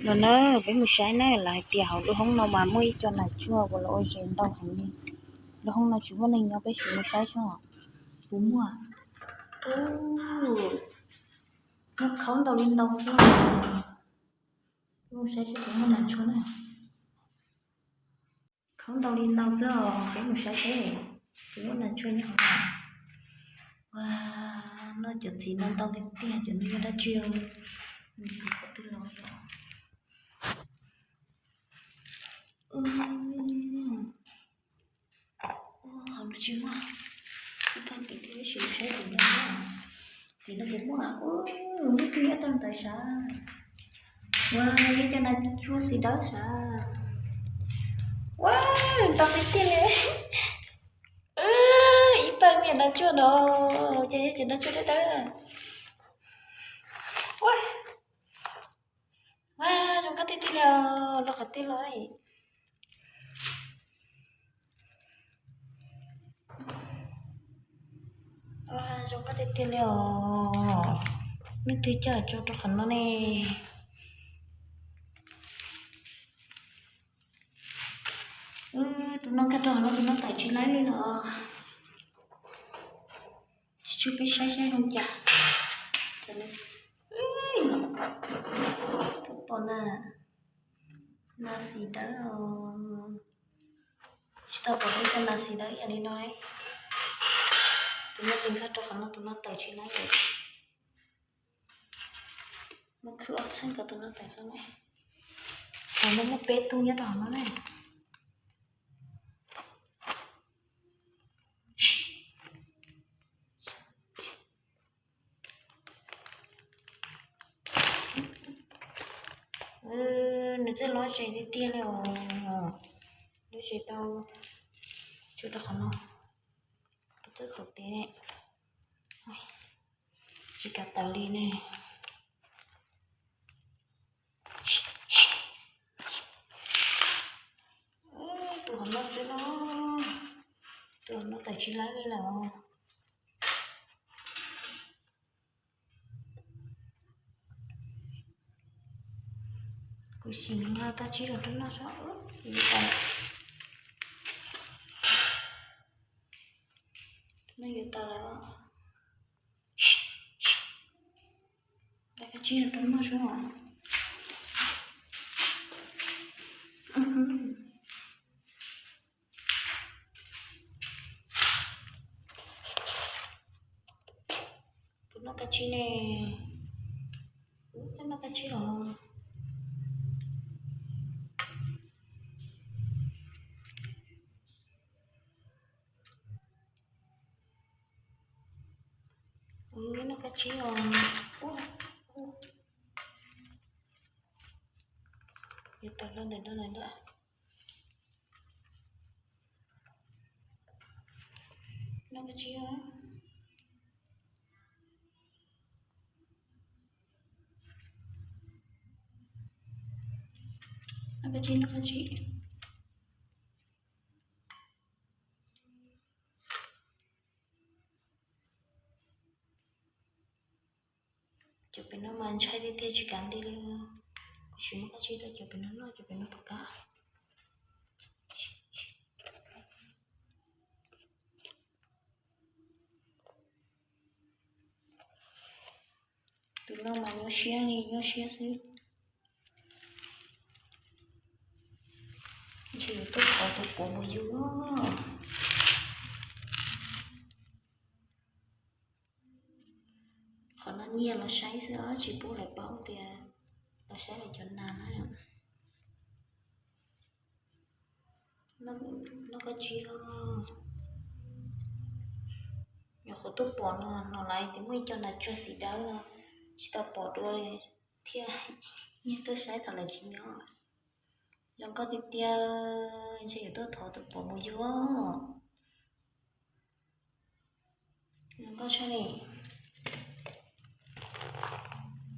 No na, peb mus saib na, lawv hais tias hauv lub hoob no mas muaj ib co nas tsuag uas los ua zes ntau heev li. Lub hoob no tsis muaj neeg nyob, peb sim mus saib seb puas muaj. Ub, nws khaub ntau li ntau xwb. Peb mus saib seb puas muaj nas tsuag na. Khaub ntau li ntau xwb os, peb mus saib seb puas muaj nas tsuag nyob hauv. Ua, no cov txiv no ntau tiag tiag, cov no yog dab tsi? Nws txiv qhov twg los yog? Ua, hauv no tsis muaj. Ib pab tim thiab, sim saib tim no. Tim no puas muaj? Ua, muaj twg nyob tau ntawd sav? Ua, ib co nas tsuag xis dawb sav. Ua, ntau tiag tiag li. Ib pab me nas tsuag no, ces yog cov nas tsuag dawb dawb. Ua, ua, zoo nkauj tiag tiag li os, los qhov twg los. Ua, zoo nkauj tiag tiag li os. Leej twg coj tso rau qhov no ne? Tus no nkag rau qhov no, tus no tawm tsis laib li los. Tsis tshua peb saib saib zoo cas. Puas pom na? Nas xis dawb os. Tsis tau pom ib co nas xis dawb ib yam li no. Tus no tseem nkag rau qhov no, tus no tawm tsis laib li. Mus khwv ob txheej kom tus no tawm tso na. Qhov no muaj peb tug nyob rau hauv no na. Nws txawj lov zes tiag tiag li os. Lov zes tau tso rau qhov no. Kuv txawj thaum tes ne, tsis kav tawm li ne. Tus hauv no xwb los, tus hauv no tawm tsis laib li lawm. Kuv sim nqa kab tsib los rau noj saib. No yuav tas lawm. Nqa kab tsib los rau noj saib os. Puas noj kab tsib ne? Ub, noj kab tsib los. Ub, noj kab tsib os. Ub, ub. Yuav tawm los ntawm no lawm ntag. Noj kab tsib os. Noj kab tsib, noj kab tsib. Cov pem no mas ntshai tiag tiag tsis kav nti li. Kuv tsis muaj kab tsib rau cov pem no noj, cov pem no puas kav. Tus no mas nyuaj siab li nyuaj siab xwb. Ntshe yuav tuaj thov tus puav mus yug. Qhov no nyiag los saib xwb, tsis pub lawv paub tias los saib lawv cov nas na. Noj kab tsib os. Nyuam qhuav tuaj pom no, no lawv tias muaj ib co nas tsuag xim dawb no, tsis tau pom dua li thiaj nyiag tuaj saib thaum lawv tsis nyob. Zoo nkauj tiag tiag, ntshe yuav tuaj thov tus puav mus yug. Zoo nkauj tshaj li.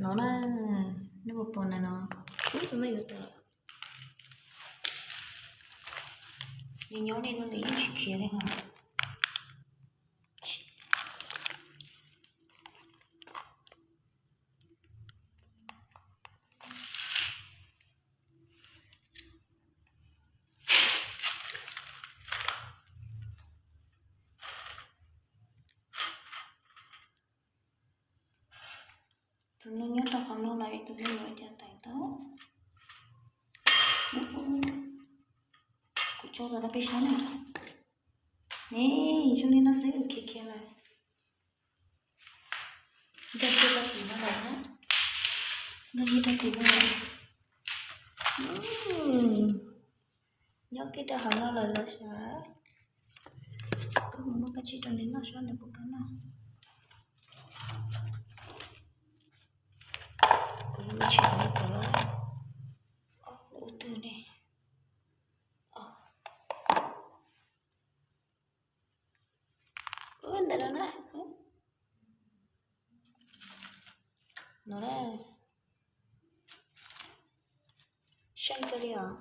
No na, nej puas pom na no? Ub, tus no yuav tawm lawm. Nws nyob li no nws yeej tsis khiav li hos. Tus no nyob rau qhov no los ib tug me nyuam cas teem tau. Kuv tso los rau peb saib na. Ne, zoo li no xwb khiav khiav lawm. Nkag kiag rau tim no lawm na. Nkag kiag rau tim no lawm. Nyob kiag rau hauv no lawm los sav. Kuv mus muab kab tsij rau nws noj saib nws puas kam noj. Kuv mus tshis qhov no kom los. Ub twg ne. Ub ntawm no na. No na. Seej kawg li os.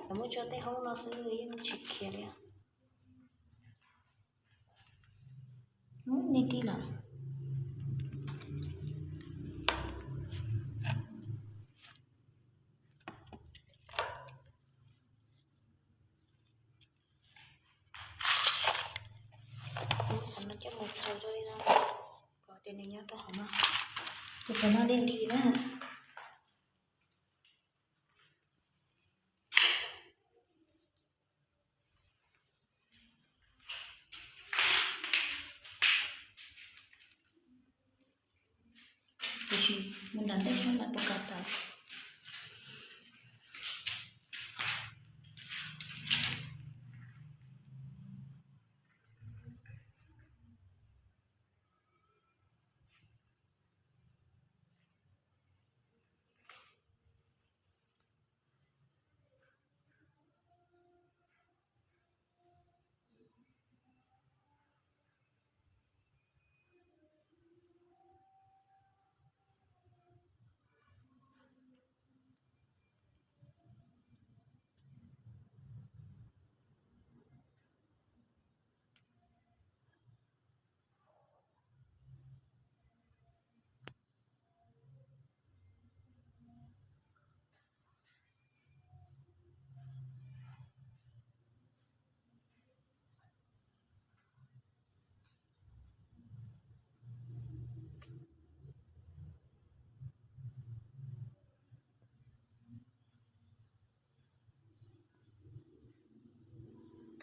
Lawv muab tso tej hoob no xwb yeej tsis khiav li os. Ub, nej tij lawm. Qhov no coj mus txhaws rau li no, kom tias nws nyob rau hauv no, ces qhov no li nti na. Tiam sis mus nram ntej thiab mas puas kam tawm.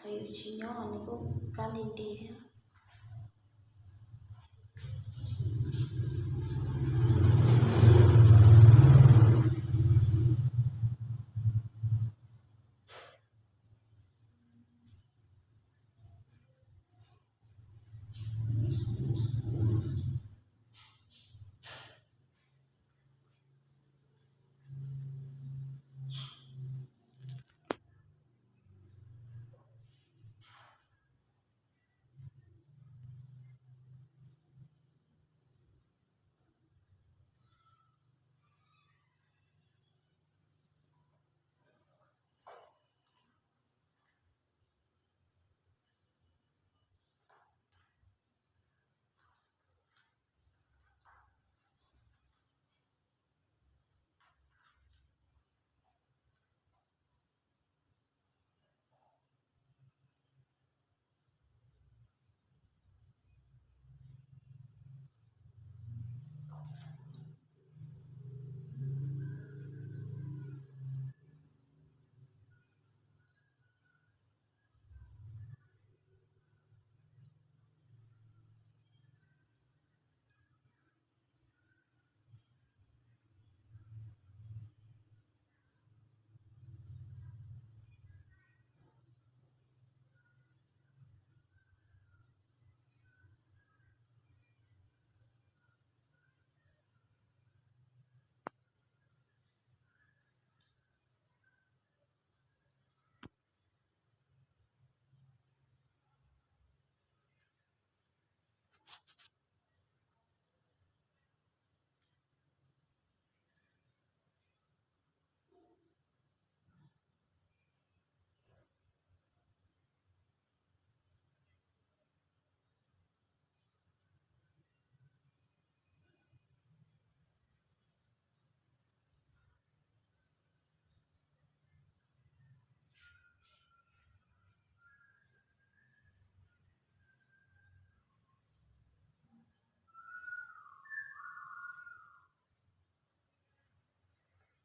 Thaum yus tsis nyob los nws kuj kab li nti thiab.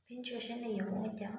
Peb ntsia saib nws yuav mus ua cas.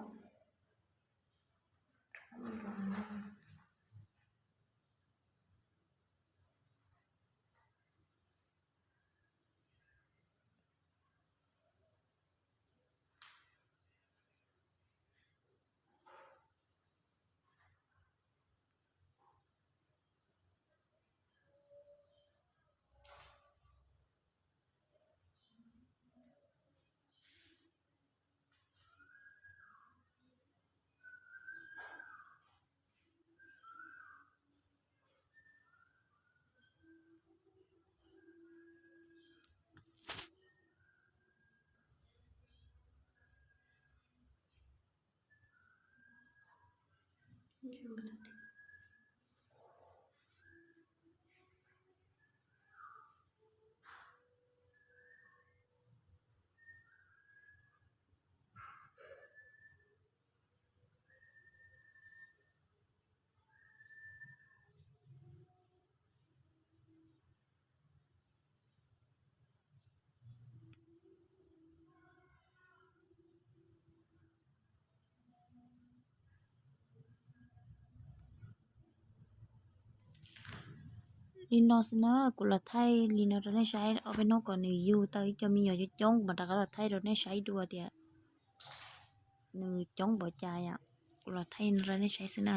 Li no xwb na, kuv los thaij li no rau nej saib ob peb hnub kom nws yug tau ib co me nyuam coob coob kuv mam rov qab los thaij rau nej saib dua tias nws coob npaum cas yom. Kuv los thaij no rau nej saib xwb na.